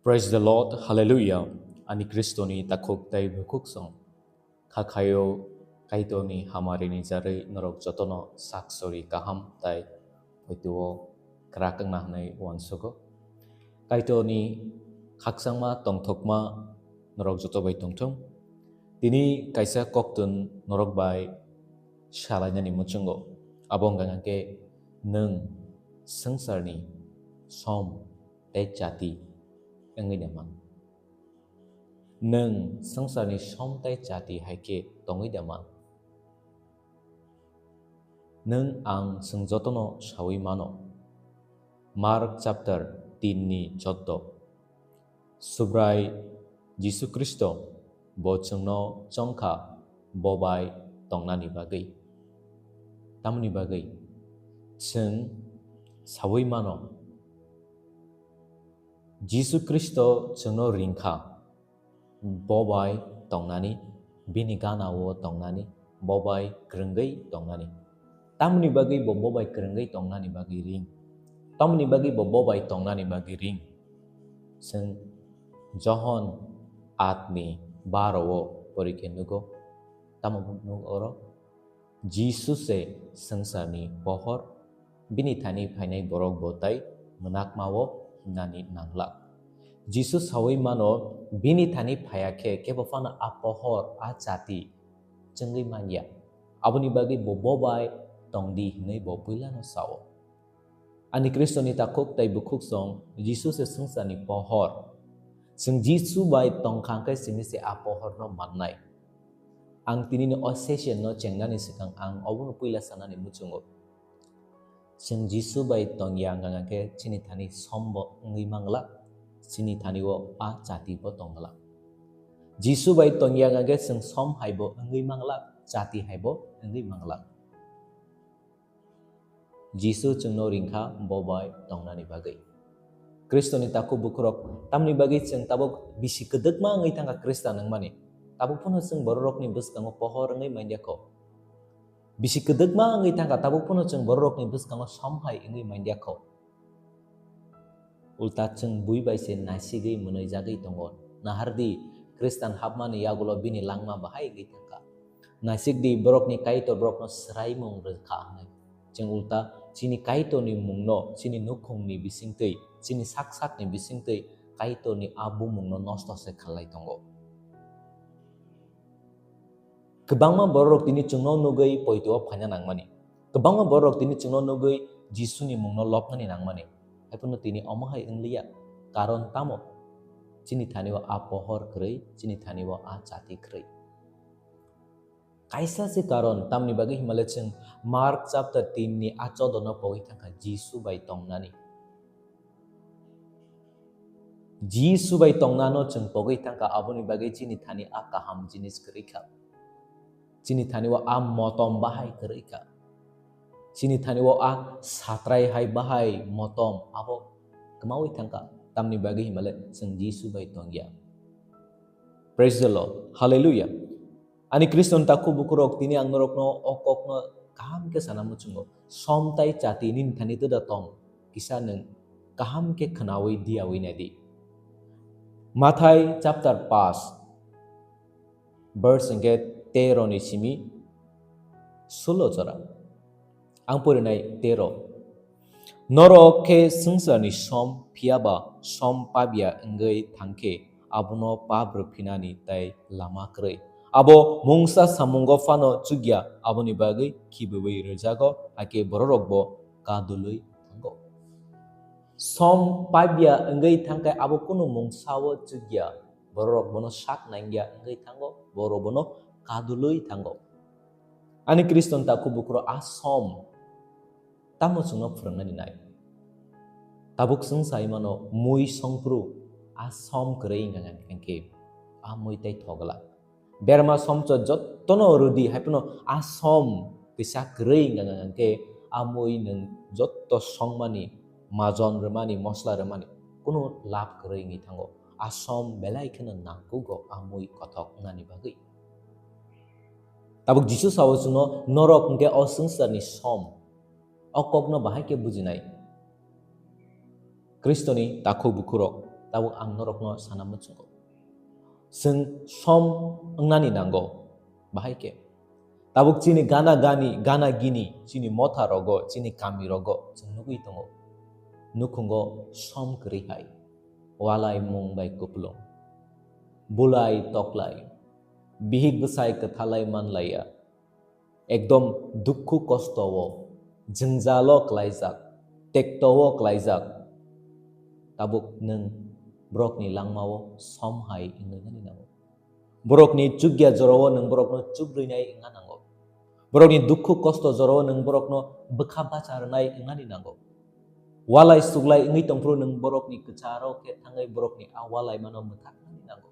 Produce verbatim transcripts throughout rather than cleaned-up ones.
Praise the Lord, Hallelujah. Ani Kristoni takhuk tei bukhuksong. Khakhayo Kaitorni hamarini jarwi norok jotono sak sori kaham tei poituo kwrak wngna hwnwi uansugo. Kaitorni khakchangma tongthokma norok joto bai tongthung. Tini kaisa koktun norok bai salainani muchungo. Abo wngkha khe nwng swngcharni som tei jati wngwi naman. Nwng swngcharni som tei jati hai khe tongwi naman. Nwng ang chwng jotono sawi mano. Mark chapter tin ni choudo. Subrai Jisu Khristo bo chwngno chongkha bo bai tongnani bagwi. Tamoni bagwi chwng sawi mano, Jisu Khristo chwngno ringkha bo bai tongnani, bini gana-o tongnani, bo bai kwrwngwi tongnani. Tamoni bagwi bo bo bai kwrwngwi tongnani bagwi ring? Tamoni bagwi bo bo bai tongnani bagwi ring? Chwng Johon aat ni baro o pori khe nugo. Tamo nuk oro? Jisu se swngcharni pohor, bini thani phainai borok bo tai mwnakma-o himnani nanglak. Jisu sawi mano, bini thani phaiya khe kebo phano a pohor, a jati chwngwi manya. Aboni bagwi bo bo bai tongdi hwnwi bo puilano sao. Ani Khristoni takhuk tei bukhuksong, Jisu se swngcharni pohor. Chwng Jisu bai tongkha hwnkhe chwngni se a pohorno mannai. Ang tinini o session no chengnani swkang ang obono puila sanani muchungo. Chwng Jisu bai tongya wngkha khe chini thani som bo wngwi manglak, chini thani o a jati bo tongglak. Jisu bai tongya wngkha khe chwng som hai bo wngwi manglak, jati hai bo wngwi manglak. Jisu chwngno ringkha bo bai tongnani bagwi. Khristoni takhuk bukhurok tamni bagwi chwng tabuk bisi kwdwkma wngwi thangkha Khristan wngmani. Tabuk phano chwng bororokni bwskango pohor wngwi manya kho. Bisi kwdwkma wngwi thangkha tabuk phano chwng bororokni bwskango som hai wngwi manya kho. Ulta chwng bui bai se naisigwi mwnwijagwi tongo. Nahardi, Khristan hapmani yagulo bini langma bahai wngwi thangkha. Naisikdi, borokni Kaitor borokno swraimung rwkha hwnwi. Chwng ulta chini Kaitorni mungno chini nukhungni bisingtwi, chini sak sakni bisingtwi Kaitorni a bumungno nosto se khlai tongo. Kwbangma bororok tini chwngno nugwi poito-o phaina nangmani. Kwbangma bororok tini chwngno nugwi Jisuni mungno lobnani nangmani. Haiphano tini omo hai wngliya. Karon tamo? Chini thani-o a pohor kwrwi, chini thani-o a jati kwrwi. Kaisa se karon, tamni bagwi himale chwng Mark chapter tin ni a choudo no pogwi thangkha Jisu bai tongnani. Jisu bai tongnano chwng pogwi thangkha, aboni bagwi chini thani a kaham jinis kwrwi kha. Chini thani o a motom bahai kwrwi kha. Chini thani o a satrai hai bahai motom abo kwmawi thangkha. Tamni bagwi himale chwng Jisu bai tongya. Praise the Lord. Hallelujah. Ani Khristan takhuk bukhurok, tini ang norokno o kokno kaham khe sana muchungo. Som tai chati nini thani twda tong, kisa nwng kaham khe khwnawi diyawi naidi. Mathai chapter paanch, verse hwnkhe tero ni simi sulo jora. Ang porinai tero. Norok khe swngcharni som, phiya ba som pabya wngwi thang khe, abono pap rwphinani tai lama kwrwi. Abo mungsa samungo phano chukya, aboni bagwi khibiwi rwjago, hakhe bororokbo kadulwi thango. Som pabya wngwi thang khe abo kunu mungsa-o chukya, bororok bono sak nangya wngwi thango, borok bono kadulwi thango. Ani Khristan takhuk bukhurok, a som tamo chwngno phwrwngnani nai? Tabuk chwng sai mano, mui songphru a som kwrwi wngkha hwnkhe a mui tei thogla. Berma somcho jottono rwdi, haiphano a som kisa kwrwi wngkha hwnkhe a mui nwng jotto songmani, majon rwmani, mosla rwmani kunu lab kwrwi wngwi thango. A som belai kheno nangkugo a mui kothok wngnani bagwi. Tabuk Jisu sao chwngno, norok hwnkhe o swngcharni som. O kokno bahai khe bujinai. Khristoni takhuk bukhurok, Tabuk ang norokno sana muchungo. Chwng som wngnani nango. Bahai khe. Tabuk chini gana gani, gana gini, chini motha rogo, chini kami rogo, chwng nugwi tongo. Nukhungo som kwrwi hai. Walai mung bai kupulung. Bulai toklai. Bihik bwsai kwthalai manlaiya. Ekdom dukhu kosto o, jwngjal o klaijak, tekto o klaijak. Tabuk nwng borokni langma o som hai wngwi nani nango. Borokni chukya jora o nwng borokno chukrwinai wngna nango. Borokni dukhu kosto jora o nwng borokno bwkha bacha rwnai wngnani nango. Walai suglai wngwi tongphuru nwng borokni kwcharo khe thangwi borokni a walai mano mwthaknani nango.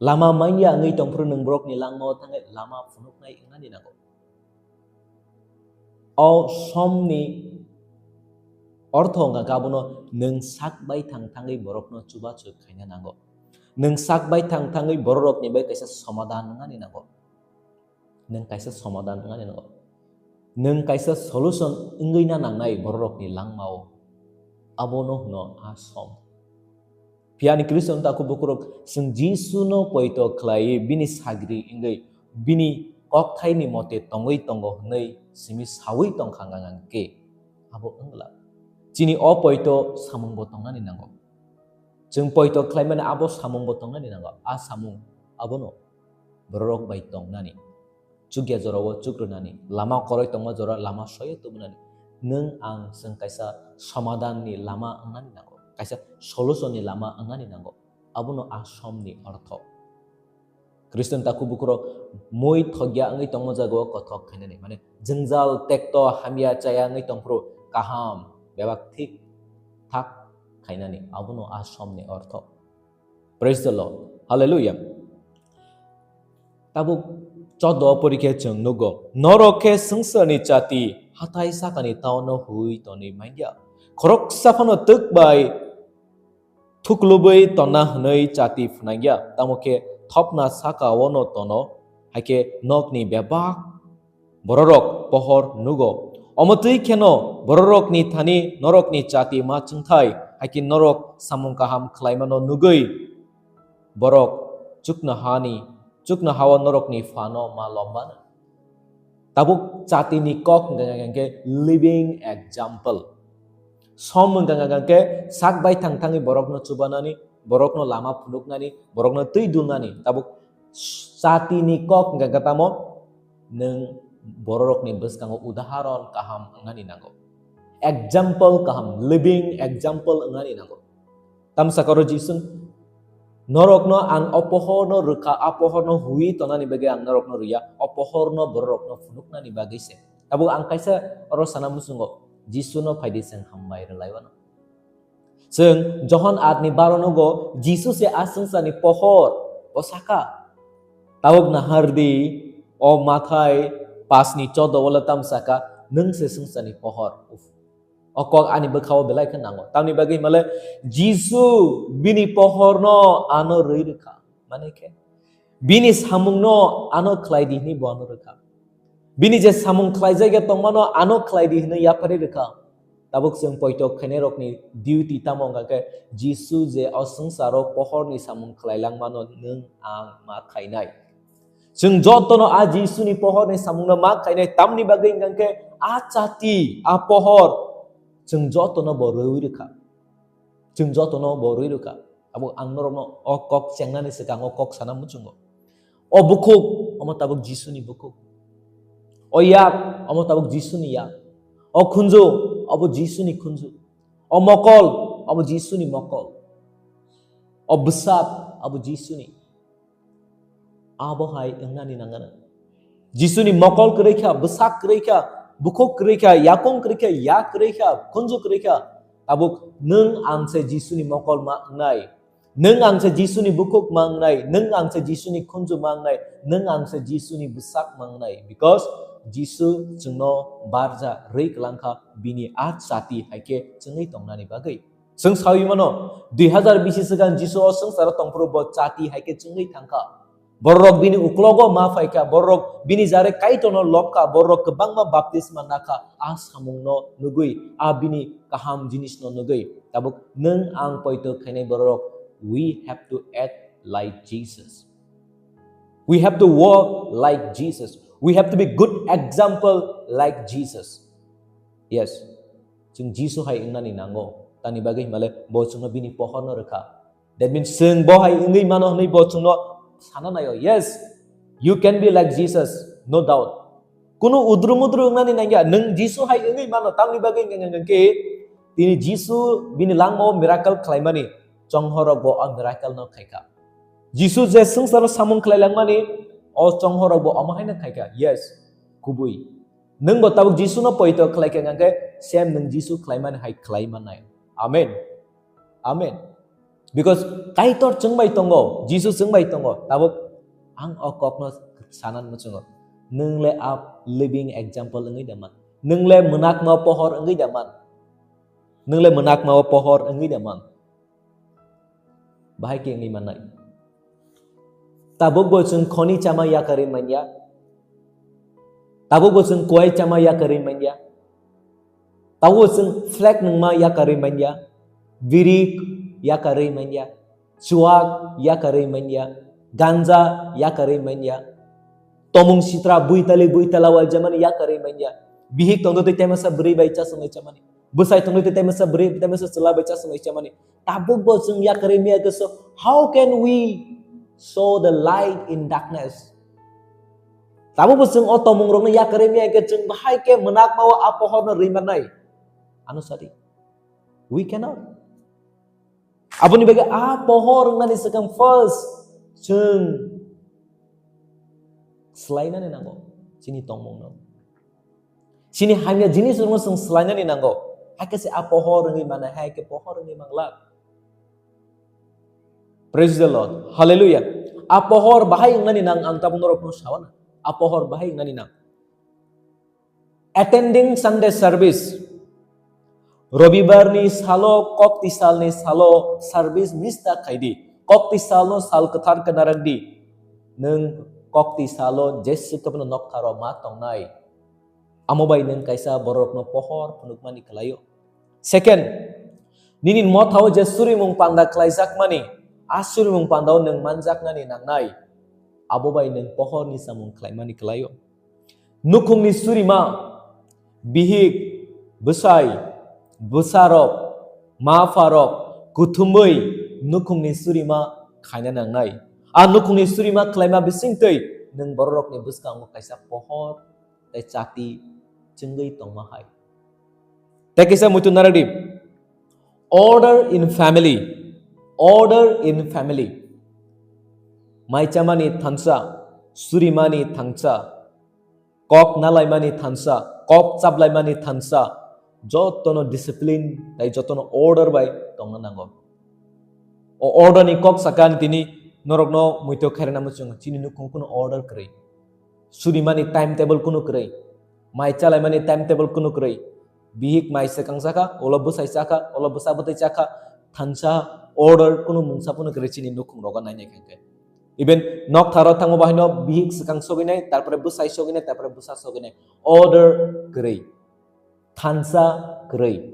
Lama manya wngwi tongphuru nwng borokni langmao thangwi lama phunuknai wngnani nango. O somni ortho wngkha khe abono nwng sak bai thang thangwi borokno chubachu khaina nango. Nwng sak bai thang thangwi bororokni bai kaisa somadan wngnani nango. Nwng kaisa somadan wngnani nango. Nwng kaisa solution wngwi na nangnai bororokni langmao. Abono hwno a som. Phiya ani Khristian takhuk bukhurok, chwng Jisuno poito khlaiwi bini sagri wngwi bini kokthaini mote tongwi tongo hwnwi simi saui tongkha hwnkha khe abo wng glak. Chini o poito samungbo tongnani nango. Chwng poito khlaimani abo samungbo tongnani nango. A samung abono bororok bai tongnani. Chukya jorao chukrwnani, lama koroi tongma jora lama soyo tubunani. Nwng ang chwng kaisa somadanni lama wngnani nango, kaisa solution ni lama wngnani nango. Abono a somni ortho. Khristian takhuk bukhurok mui thokya wngwi tongma jagao kothok khainani, mane jwngjal tekto hamya chaya wngwi tongphuru kaham bebak thik thak khainani, abono a somni ortho. Praise the Lord. Hallelujah. Tabuk chodo porikhe chwng nugo. Norok khe swngcharni chati hathai sakani taono hui tonwi manya. Khoroksa phano twk bai thuklubwi tonna hwnwi chati phnangya. Tamo khe thopna saka-ono tono, hai khe nokni bebak bororok pohor nugo. Omo twi kheno bororokni thani norokni chati ma chwngthai, hai khe norok samung kaham khlaimano nugwi borok chuknohani, chuknohao norokni phano ma lombana. Tabuk chatini kok hwnkha khe living example. Som hwnkha khe sak bai thang thangwi borokno chubanani, borokno lama phunuknani, borokno twi dulnani. Tabuk chatini kok hwnkha khe tamo, nwng bororokni bwskango udaharon kaham wngnani nango. Example kaham, living example wngnani nango. Tamsakoro Jisu, norokno ang o pohorno rwkha, a pohorno hui tonani bagwi ang norokno rwya, o pohorno bororokno phunuknani bagwi se. Tabuk ang kaisa oro sana muchungo, Jisuno phaidi chwng hambai rwlaiwano. Chwng Johon aat ni baro nugo, Jisu se a swngcharni pohor, o saka. Tabuk nahardi, o Mathai pas ni chodo o le tamsaka, nwng se swngcharni pohor. Uff. O kok ani bwkhao belai khe nango. Tamni bagwi himale Jisu bini pohorno ano rwi rwkha. Mane khe bini samungno ano khlai di hwnwi bo ano rwkha. Bini je samung khlaijak ya tongmano ano khlai di hwnwi yapharwi rwkha. Tabuk chwng poito khainairokni duty tamo wngkha khe Jisu je o swngcharo pohorni samung khlai langmano nwng ang ma khainai. Chwng jotono a Jisuni pohorni samungno ma khainai, tamni bagwi hwnkha khe a chati, a pohor chwng jotono bo rwi rwkha. Chwng jotono bo rwi rwkha. Abo ang norokno o kok chengnani swkang o kok sana muchungo. O bukhuk, omo tabuk Jisuni bukhuk. O yak, omo tabuk Jisuni yak. O khunju, obo Jisuni khunju. O mokol, obo Jisuni mokol. O bwsak, abo Jisuni. Abo hai wngnani nangano. Jisuni mokol kwrwi kha, bwsak kwrwi kha, bukhuk kwrwi kha, yakung kwrwi kha, yak kwrwi kha, khunju kwrwi kha. Tabuk nwng ang se Jisuni mokol ma wngnai. Nwng ang se Jisuni bukhuk ma wngnai, nwng ang se Jisuni khunju ma wngnai, nwng ang se Jisuni bwsak ma wngnai. Because Jisu chwngno barja rwi kwlangkha bini a chati hai khe chwngwi tongnani bagwi. Chwng saui mano, dui hazar bisi swkang Jisu o swngcharo tongphuru bo chati hai khe chwngwi thangkha. Borok bini uklogo ma phaikha, borok bini jare Kaitorno lobkha, borok kwbangma baptisma nakha, a samungno nugwi, a bini kaham jinisno nugwi. Tabuk nwng ang poito khainai borok, we have to act like Jesus. We have to walk like Jesus. We have to be good example like Jesus. Yes. Chwng Jisu hai wngnani nango. Tani bagwi himale bo chwngno bini pohorno rwkha. That means chwng bo hai wngwi mano hwnwi bo chwngno sana naio. Yes, you can be like Jesus, no doubt. Kunu udru mudru wngnani nangya, nwng Jisu hai wngwi mano, tamni bagwi wngkha hwnkhe tini Jisu bini langmao miracle khlaimani, chonghorrok bo o miracle no khaikha. Jisu je swngcharo samung khlai langmani, o chonghorrok bo omo haino khaikha. Yes, kubui. Nwng bo tabuk Jisu no poito khlai kha hwnkhe, same nwng Jisu khlaimani hai khlai mannai. Amen. Amen. Because Kaitor chwng bai tongo, Jisu chwng bai tongo, tabuk ang o kokno sana muchungo. Nwng le a living example wngwi da man? Nwng le mwnakma pohor wngwi da man? Nwng le mwnakma o pohor wngwi da man? Bahai khe wngwi mannai. Tabuk bo chwng khoni chama yakarwi manya. Tabuk bo chwng kuai chama yakarwi manya. Tabuk bo chwng flek nungma yakarwi manya. Biri yakarwi manya. Chuak yakarwi manya. Ganja yakarwi manya. Tomung sitra buitali buitala waljamani yakarwi manya. Bihik tongdo tei temasa bwrwi bai chasonai chamani. Bwsai tongdo tei temasa bwrwi, temasa chwla bai chasonai chamani. Tabuk bo chwng yakarwi maya khe so, how can we show the light in darkness? Tabuk bo chwng o tomung rokno yakarwi maya khe chwng bahai khe mwnakma o a pohorno rwi mannai? Ano sadi. We cannot. Aboni bagwi a pohor wngnani swkang first chwng swlainani nango chini tongmungno. Chini hamya jinisrokno chwng swlainani nango. Hakhe se a pohor wngwi mano, hai khe pohor wngwi manglak. Praise the Lord. Hallelujah. A pohor bahai wngnani nang ang tabuk norokno sawana. A pohor bahai wngnani nang. Attending Sunday service. Robibarni salo, kokti salni salo service miss ta khaidi. Kokti salno sal kwthar khe narwkdi. Nwng kokti salo Jesu Khristono noktharo ma tongnai. Amo bai nwng kaisa borokno pohor phunukmani kwlaio. Second, nini mothao je surimung panda khlaijakmani, a surimung pandao nwng manjaknani nangnai. Abo bai nwng pohorni samung khlaimani kwlaio. Nukhungni surima, bihik, bwsai, bwsarok, mapharok, kuthumwi nukhungni surima khaina nangnai. A nukhungni surima khlaima bisingtwi nwng bororokni bwskango kaisa pohor tei chati chwngwi tongma hai. Tei kisa muitu naradi, order in family, order in family. Mai chamani thansa, surimani thansa, kok nalaimani thansa, kok chaplaimani thansa, jotono discipline tei jotono order bai tongna nango. O order ni kok sakani tini norokno muitu khairana muchung, chini nukhung kuno order kwrwi. Surimani timetable kuno kwrwi. Mai chalaimani timetable kuno kwrwi. Bihik mai swkang chakha, ulo bwsai chakha, ulo bwsa bwtwi chakha, thansa order kuno mungsa phano kwrwi chini nukhung rogo nainai khe. Even noktharo thango bahino bihik swkang soginai, tarpore bwsai soginai, tarpore bwsa soginai. Order kwrwi. Thansa kwrwi.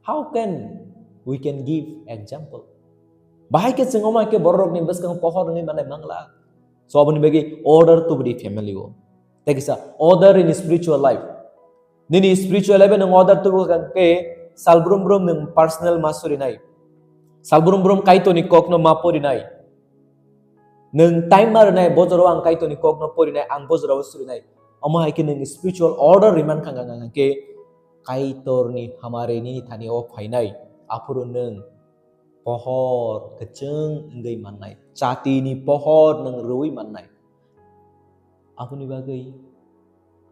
How can we can give example? Bahai khe chwng omo hai khe bororokni bwskango pohor wngwi manai mangla. So aboni bagwi order to the family o. Tei kisa order in spiritual life. Nini spiritual life nwng order to khe sal brum brum nwng personal ma surinai. Sal brum brum Kaitorni kokno ma porinai. Nwng time ma rwnai, bojoro ang Kaitorni kokno porinai, ang bojorao surinai. Omo hai khe nwng spiritual order riman kha hwnka hwnkhe Kaitorni hamari nini thani o phainai. Aphuru nwng pohor kwchwng wngwi mannai. Chatini pohor nwng rwui mannai. Aboni bagwi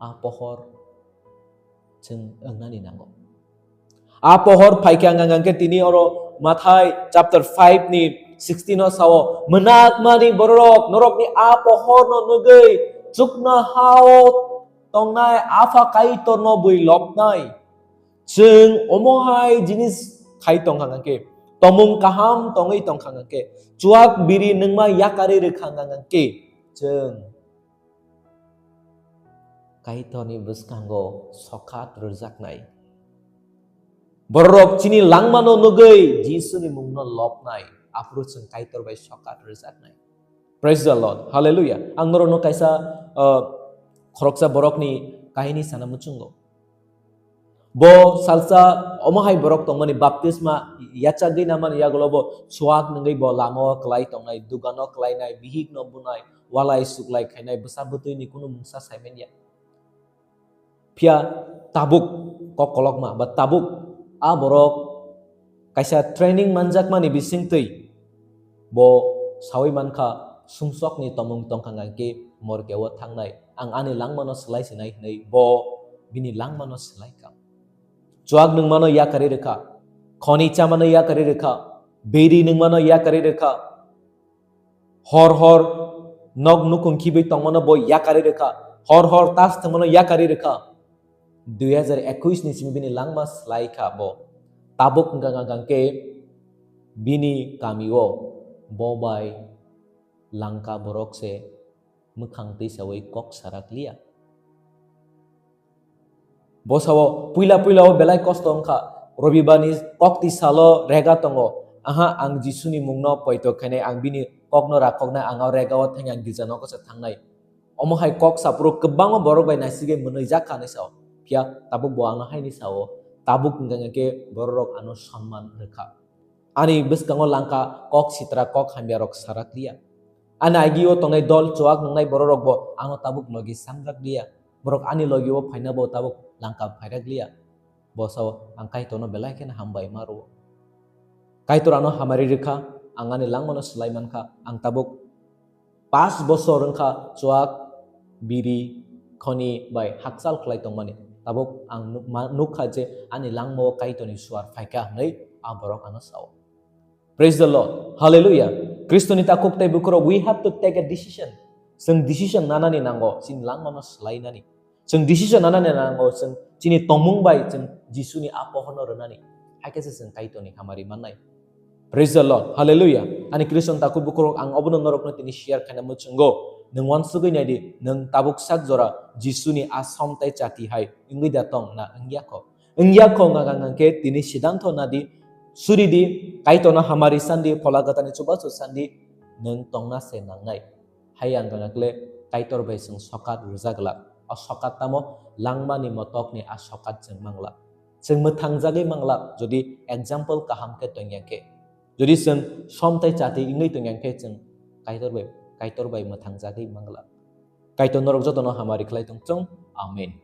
a pohor chwng wngnani nango. A pohor phaikha hwnka hwnkhe tini oro Mathai chapter five ni sixteen o sao, "Mwnakmani bororok, norokni a pohorno nugwi chuknohao tongnai Apha Kaitorno bui lobnai." Chwng omo hai jinis khai tongkha hwnkhe, tomung kaham tongwi tongkha hwnkhe, chuak biri nungma yakarwi rwkha hwnkhe, chwng Kaitorni bwskango sokat rwjaknai. Bororok chini langmano nugwi Jisuni mungno lobnai, aphuru chwng Kaitor bai sokat rwjaknai. Praise the Lord. Hallelujah. Ang norokno kaisa, uh, khoroksa borokni kahini sana muchungo. Bo salsa omo hai borok tongmani baptisma yachagwi namani yagulo bo chuak nungwi bo lamao kwlai tongnai, dugano kwlainai, bihikno bunai, walai suklai khainai, bwsa bwtwini kunu mungsa saimanya. Phiya tabuk kok kolokma ba tabuk a borok kaisa training manjakmani bisingtwi bo sawi mankha, sumsokni tomung tongkha hwnkhe morkeo thangnai, ang ani langmano swlai sinai hwnwi bo bini langmano swlaikha. Chuak nungmano yakarwi rwkha, khoni chamano yakarwi rwkha, biri nungmano yakarwi rwkha, hor hor nok nukung khibwi tongmano bo yakarwi rwkha, hor hor tas thwngmano yakarwi rwkha. Dui hazar ekush ni simi bini langma swlai kha bo. Tabuk wngkha hwnkhe bini kamio bo bai langka borok se mwkhang twisawi kok sarak liya. Bo sao puila puila o belai kosto wngkha. Robibarni kokti salo rega tongo. Aha, ang Jisuni mungno poito khainai, ang bini kokno rakhoknai, ang o rega o thangwi ang girja nogo se thangnai. Omo hai kok saphuru kwbangma borok bai naisigwi mwnwi jak kha hinwi sao. Phiya tabuk bo ano haini sao. Tabuk hwnkha hwnkhe bororok ano sonman rwkha. Ani bwskango langka kok sitra, kok hamya rok sarak liya. Ani agio tongnai dol chuak nungnai bororok bo ano tabuk logi samjak liya. Borok ani logio phaina bo tabuk langka phairak liya. Bo sao ang Kaitorno belai kheno hambai ma rwo. Kaitor ano hamari rwkha, ang ani langmano swlai mankha, ang tabuk pas bosor wngkha chuak, biri, khoni bai hakchal khlai tongmani. Tabuk ang nuk-, ma-, nukha je ani langmao Kaitorni suar phaikha hwnwi a borok ano sao. Praise the Lord. Hallelujah. Kristoni takhuk tei bukhurok, we have to take a decision. Chwng decision nanani nango, chini langmano swlainani. Chwng decision nanani nango, chwng chini tongmung bai chwng Jisuni a pohorno rwnani. Hai khe se chwng Kaitorni hamari mannai. Praise the Lord. Hallelujah. Ani Christian takhuk bukhurok, ang obono norokno tini share khaina muchungo. Nwng uansugwi naidi, nwng tabuk sak jora Jisuni a som tei chati hai wngwi da tong na wngya kho? Wngya kho, wngkha hwnkhe tini siddhanto nadi, suridi, Kaitorno hamari sandi, Phola Kwtharni chubachu sandi, nwng tongna se nangnai. Hai ang gana kle Kaitor bai chwng sokat rwjak glak. O sokat tamo langmani motokni a sokat chwng manglak. Chwng mwthangjagwi manglak, jodi example kaham khe tongya khe. Jodi chwng som tei chati wngwi tongya khe chwng Kaitor bai, Kaitor bai mwthangjagwi manglak. Kaitor norok jotono hamari khlai tong chwng. Amen.